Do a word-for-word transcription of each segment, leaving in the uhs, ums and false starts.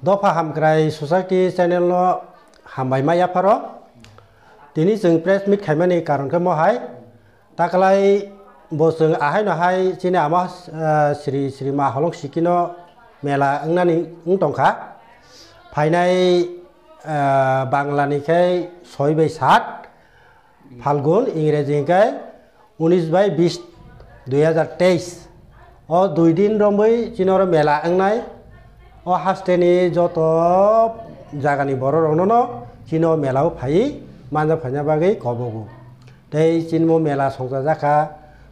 Dopha Hamkrai Society channel no hambai ma yapharo. Tini chwng press meet khaimani karon khe mohai. Taklai bo chwng ahaino hai chini ama, ah, Sri Sri Ma Holong Sikino mela wngnani wng tongkha. Phainai, ah, Bangla ni khe soi bai sat Phalgun, Ingreji hwnkhe unis bai bis dui hazar teis. O dui din romwi chini oro mela wngnai. O hasteni joto jagani borok rokno no chini o mela o phaiwi manja phaina bagwi kobogo. Tei chini bo mela songchajak kha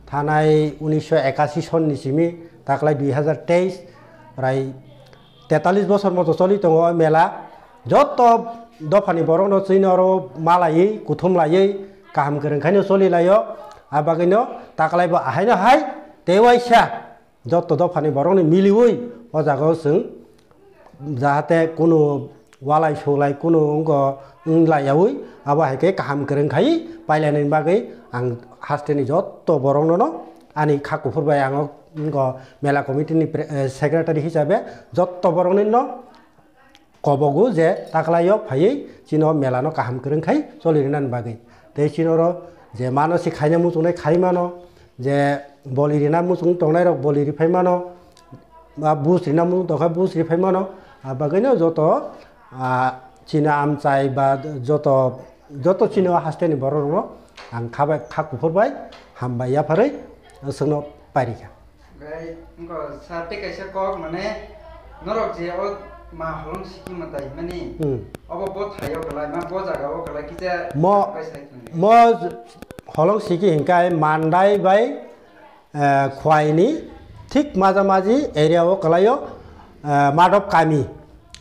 thanai unisho ekasi sonni simi taklai dui hazar teis rai tetalis bosor moto choli tongo o mela. Joto dophani borokno chini oro malaiwi, kuthum laiwi, kaham kwrwng khaino choli laio. A bagwino taklai bo ahaino hai tei waisa joto dophani borokni miliwi o jagao chwng jahate kunu walai sulai kunu wngkha wng laiyaui, abo hai khe kaham kwrwng khai pailainani bagwi ang hasteni joto borokno no ani kha kuphur bai ang wngkha mela committee ni pre-, eh, secretary hisabe joto borokni no kobogo je taklaio phaiwi chini o mela no kaham kwrwng khai choli rinani bagwi. Tei chini oro je mano se khaina muchungnai khai mano, je boli rina muchung tongnai rok boli ri phai mano, ba bus rina muchung tongkha bus ri phai mano. A bagwino joto, ah, chini amchai ba joto, joto chini o hasteni borok rokno ang kha bai, kha kuphur bai hambai yapharwi chwngno pairikha. Gai, wngkha sir tei kaisa kok, mane, norok je o Ma Holong Siki mwtai himani, Hmm. obo bo thaio kwlai, ma bo jaga o kwlai kisa Mo, bai sai thangdi. Mo Holong Siki hinkai Mandai bai, eh, Khwaini thik maja maji area o kwlaio, eh, Madop Kami.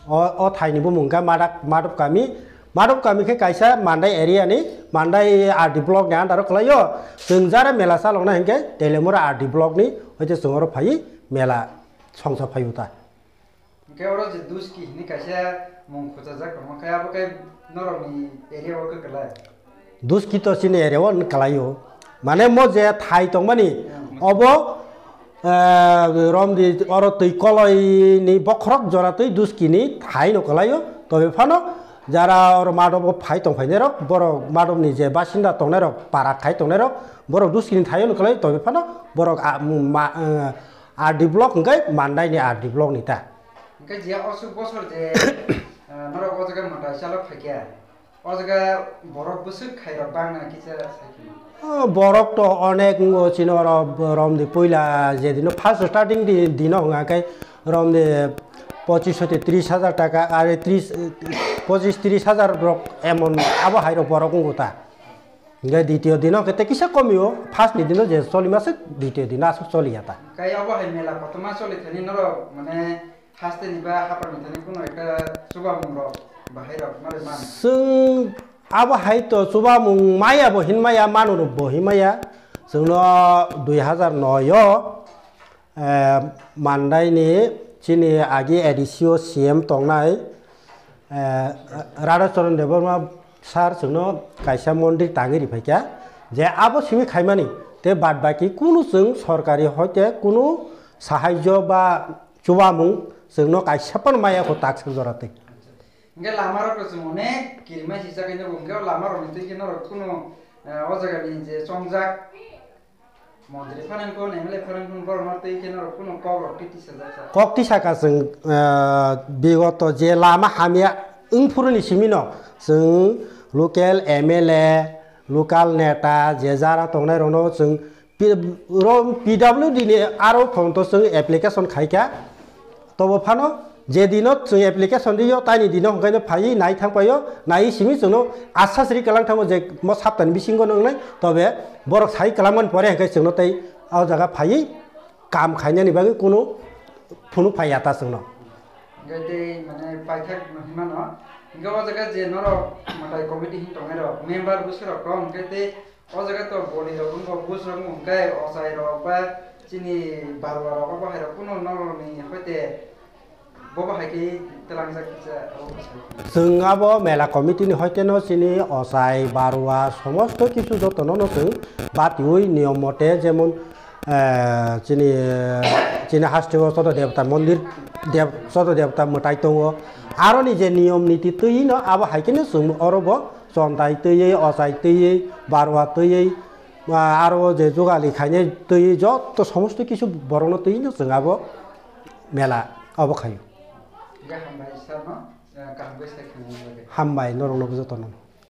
O, o thaini bumung khe Madak-, Madop Kami. Madop Kami khe kaisa Mandai area ni, Mandai R D block ni under o kwlaio. Chwng jara mela chalokna hinkhe Telemura R D block ni, hoite chwng oro phaiwi mela songsa phaio ta. Hinkhe oro je Duski hini kaisa mung khuchajak tongma khe abo khe norokni area o khe kwlai. Duskito chini area o wng kwlaio. Mane mo je thai tongmani, Hmm. obo, eh, romdi oro twi koloi ni bokhorok jora twi Duski ni thai no kwlaio. Tobe phano jara oro Madop o phai tong phainai rok, borok Madop ni je basinda tongnai rok, para khai tongnai rok, borok Duski ni thai no kwlai, tobe phano borok a, ma, eh, R D block hwnkhe Mandai ni R D block ni ta. Hwnkhe je osuk bosor je, eh, norok o jaga mwtai chalok phaikha. O jaga borok bwswk khairok bangna kisa sai kheno. O, borok to onek wngo chini oro romdi puila je dino first starting di, dino hwnga khe romdi pochis hoite tris hajar taka, are tris, pochis tris hajar rok emon abo hai rok borok wngo ta. Hingke ditio dino khe te kisa komio, first ni dino je choli maswk, ditio dino aswk choli ya ta. Kai abo hai mela kotorma choli thani norok mane Hasteni ba hapangni thani kunu ekta chubamung rok bahai rok mare man. Chwng abo hai to chubamung maya bo hin maya, manu bo hin maya. Chwngno dui hazar noi o, eh, Mandai ni chini agi A D C o C M tongnai, eh, Radhacharan Debbarma sir chwngno kaisa mondir tangwi riphaikha. Je abo simi khaimani, te bad baki kunu chwng sorkari hoite kunu sahajyo ba chubamung chwngno kaisa phano maya kho takswk jora twi. Hingke lama rok to chwng onek kirima sijak haino bo hingke o lama rokni twi khe norok kunu, eh, o jaga ni je chongjak montri phanang kon, M L A phanang kon borok no twi khe norok kunu kok rok twi tisa jak sa. Kok tisa ka chwng, eh, bigoto je lama hamya wngphuru ni simi no chwng local M L A, local neta je jara tongnai rok no chwng P-, ro-, P W D ni aro phone to chwng application khaikha. Tobo phano je dino chwng application rio, taini dino hwnkhe no phaiwi nai thang paio, nai simi chwngno asas ri kalang thango je mo saptani bisingo no wngnai, tobe borok sai kalangmani pore hwnkhe chwngno tei o jaga phaiwi kam khainani bagwi kunu phunu phaiya ta chwngno. Hwnkhe tei mane paithak no hinmano, hwnkhe o jaga je norok mwtai committee hin tongnai rok, member bwswk rok kok, hwnkhe tei O jaga to boli rok wngkha, bus rok wngkha, ochai rok ba chini barwa rok, obo hai rok kunu norok ni hoite bobo hai khe twlangjak kisa abo bwsai. Chwng abo mela committee ni hoite no chini ochai, barwa, somosto kisu joto no, no chwng batiui niyom mote jemon, eh, chini, chini haste o joto debota mondir Dev-, joto devta mwtai tongo. Aroni je niyom niti twiwi no abo hai kheno chwng oro bo chondai twiwi, ochai twiwi, barwa twiwi, ah, aro je jugali khainai twiwi joto somosto kisu borokno twiwi no chwng abo mela obo khaio. Hambai norok no joto no.